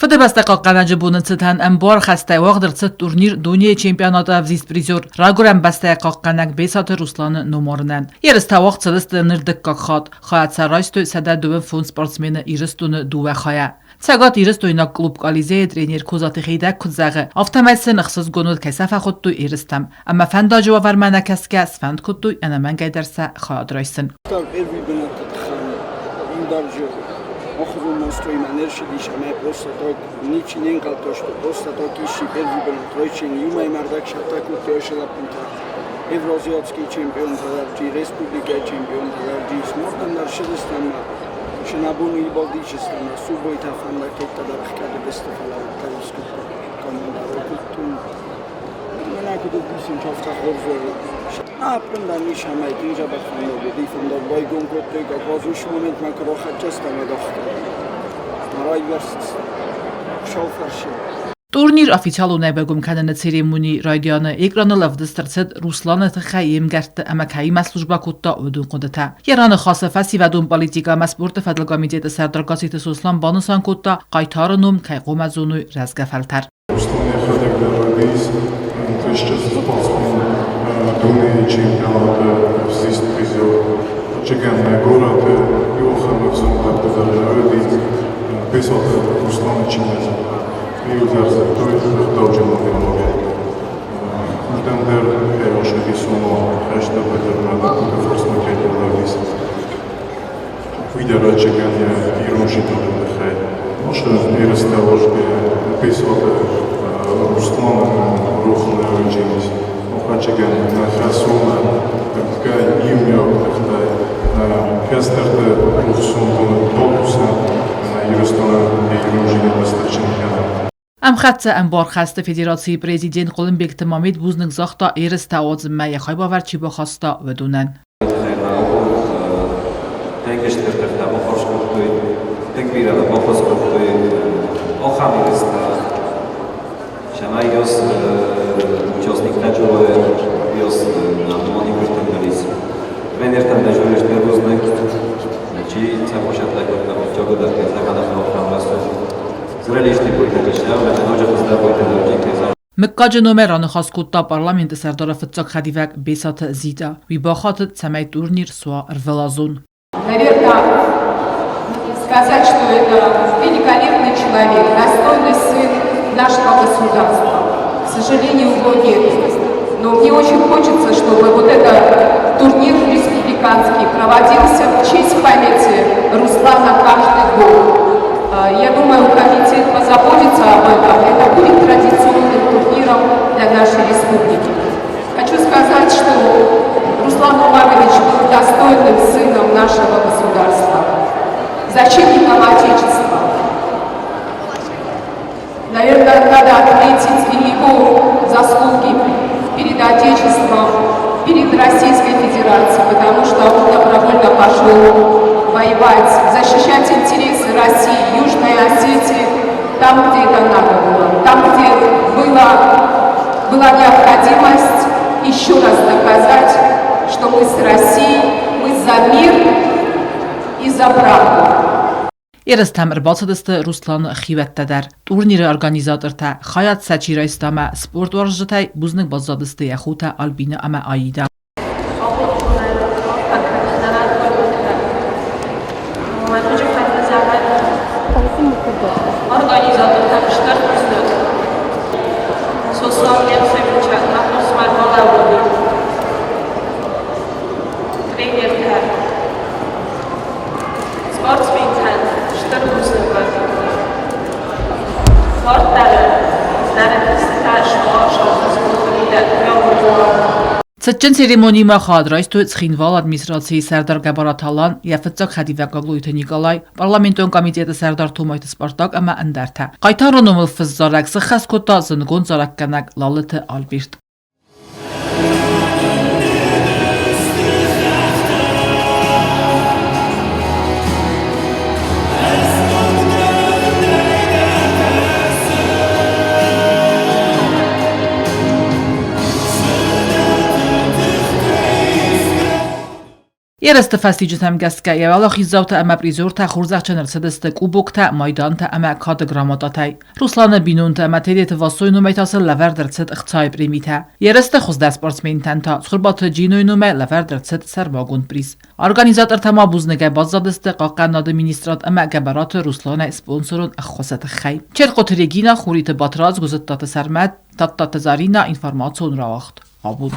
Фыдыбӕстӕ хъахъхъӕнӕджы боны цытӕн ӕмбуар хӕстӕй уагъд ӕрцыд турнир дунейы чемпионаты ӕвзист призер, райгуырӕн бӕстӕйы хъахъхъӕнӕг Бесаты Русланы номарынӕн. Ерыстӕ уагъд цыдысты ныр дыккаг хатт. Хайад сӕ райстой 125 спортсмены Ирыстоны дыууӕ хайӕ. Цӕгат Ирыстойнаг клуб Колизейы тренер Козаты Хейдӕг куыд зӕгъы, афтӕмӕй сын ӕхсызгон уыд, кӕй сӕ фӕхуыдтой ерыстӕм. Ӕмӕ фӕндаджы уавӕрмӕ нӕ кӕсгӕ, сфӕнд кодтой ӕнӕмӕнгӕй дӕр сӕ хайад райсын. Первый бынаты тыххӕй иударджы охрон настроймӕ не рцыдис ӕмӕ просто так ничи не нхъӕлдта, что просто так исчи первый бынат райсин. Иумӕ мӕрдӕг сӕттӕ кодтой ацы лӕппутӕ. Евроазиатский чемпионтӕ дӕр, республикӕйы чемпионтӕ дӕр. Мордӕн дӕр ссыдысты ӕмӕ сын абон уыйбӕлдисыстӕм субойтӕ фӕндӕгтӕ дӕр ӕхгӕды бӕсты фӕлӕ уӕддӕр искуы командӕ ракодтон. Мӕнӕ куыд ӕвдисынц, афтӕ хорз уӕвы. Ӕппындӕр ницӕмӕй тынг дзӕбӕх фӕндаг уыди, фӕндаг байгом кодтой, как уыцы моментмӕ куы рахӕццӕ стӕм, уӕд ӕхгӕд. Райвӕрст сау фӕрсы. Турнир официалонӕй байгом кӕныны церемони райдианы экраныл ӕвдыст ӕрцыд Русланы тыххӕй йе мгӕртты ӕмӕ кӕимӕ службӕ кодта, уыдон хъуыдытӕ. Йӕ раныхасы фӕсивӕдон политикӕ ӕмӕ спорты фӕдыл комитеты сӕрдар Гасситы Сослан банысан кодта, хъайтары ном кӕй хъуамӕ зоной рӕзгӕ фӕлтӕр. Руслан йӕхӕдӕг дӕр уыдис ӕнтыстджын спортсмен, дунейы чемпионаты ӕвзист призер. Чегӕн нӕ горӕты иу ахӕм ӕвзонг лӕппу дӕр уыди, Бесаты Русланы чи нӕ зыдта, иу дӕр дзырдтой ӕгъдауджын адӕймагӕй. Уырдӕм дӕр кӕй расыдис, ома хӕсты быдырмӕ лӕппуты фарсмӕ кӕй балӕууыдис. Уый дӕр ӕцӕгӕн йӕ ирондзинады тыххӕй. Ноджы ерыстӕ уарзгӕйӕ Бесаты Русланы рох нӕ уыдзӕнис. Ӕцӕгӕн нӕ хӕс у нӕ ӕмткӕй иумиаг тыхтӕй нӕ кӕстӕрты рухс сомбоны бакусӕм ӕмӕ Ирыстоны йӕ ирондзинад стыхджын кӕнӕм. Ӕмхӕццӕ ӕмбархӕсты федерацийы президент Хъуылымбегты Мамед бузныг загъта ерыстӕ ауадзынмӕ йӕ хайбавӕрд чи бахаста, уыдонӕн. Тынг стыр тыхтӕ баххуыс кодтой, тынг бирӕ баххуыс кодтой ахӕм ерыстӕ, цӕмӕй ёс участниктӕ ёс Тренертӕн дӕр стыр бузныг, чи цӕхуысӕттӕ кодта, чагудар Мыггаджы номӕй раныхас кодта парламенты сӕрдары фыццаг хӕдивӕг Бесаты Зита. Уый бахатыд, цӕмӕй турнир суа ӕрвылазон. Наверное, сказать, что это великолепный человек, достойный сын нашего государства. К сожалению, его нет. Но мне очень хочется, чтобы вот этот турнир республиканский проводился в честь памяти Руслана каждый год. Я думаю, комитет позаботится об этом. Это будет традиционным турниром для нашей республики. Хочу сказать, что Руслан Умарович был достойным сыном нашего государства, защитником Отечества. Наверное, надо отметить и его заслуги перед Отечеством, перед Российской Федерацией, потому что он добровольно пошел воевать, защищать интересы России, Южной Осетии, там, где это надо было, там, где была необходимость еще раз доказать, что мы с Россией, мы за мир и за правду. Ерыстӕм ӕрбацыдысты Русланы хиуӕттӕ дӕр. Турниры организатортӕ хайад сӕ чи райста ӕмӕ спортуарзджытӕй бузныг баззадысты йӕ хотӕ Альбинӕ ӕмӕ Аидӕ. Цытджын церемонимӕ хайад райстой Цхинвалы администрацийы сӕрдар Гӕбӕраты Алан, йӕ фыццаг хӕдивӕг Гаглойты Николай, парламентон комитеты сӕрдар Томайты Спартак ӕмӕ ӕндӕртӕ. Хъайтары номыл фыд-зарӕг сыххӕст кодта зындгонд зарӕггӕнӕг Лалыты Альберт. Ерысты фӕстиуджытӕм гӕсгӕ йӕ уӕлахиздзаутӕ ӕмӕ призертӕ хорзӕхджын ӕрцыдысты кубоктӕ, майдантӕ ӕмӕ кады грамотатӕй. Русланы бинонтӕ ӕмӕ Тедеты Васойы номӕй та сын лӕвӕрд ӕрцыд ӕхцайы премитӕ. Ерысты хуыздӕр спортсментӕн та Цхуырбаты Джинойы номӕй лӕвӕрд ӕрцыд сӕрмагонд приз. Организатортӕ ма бузныгӕй баззадысты Хъахъхъӕнынады министрад ӕмӕ Гӕбӕраты Русланӕй спонсорон ӕххуысы тыххӕй. Черкъоты Регина, Хуриты Батрадз, Гуызыдтаты Сӕрмӕт, Тадтаты Зарина, информацион рауагъд. Абон.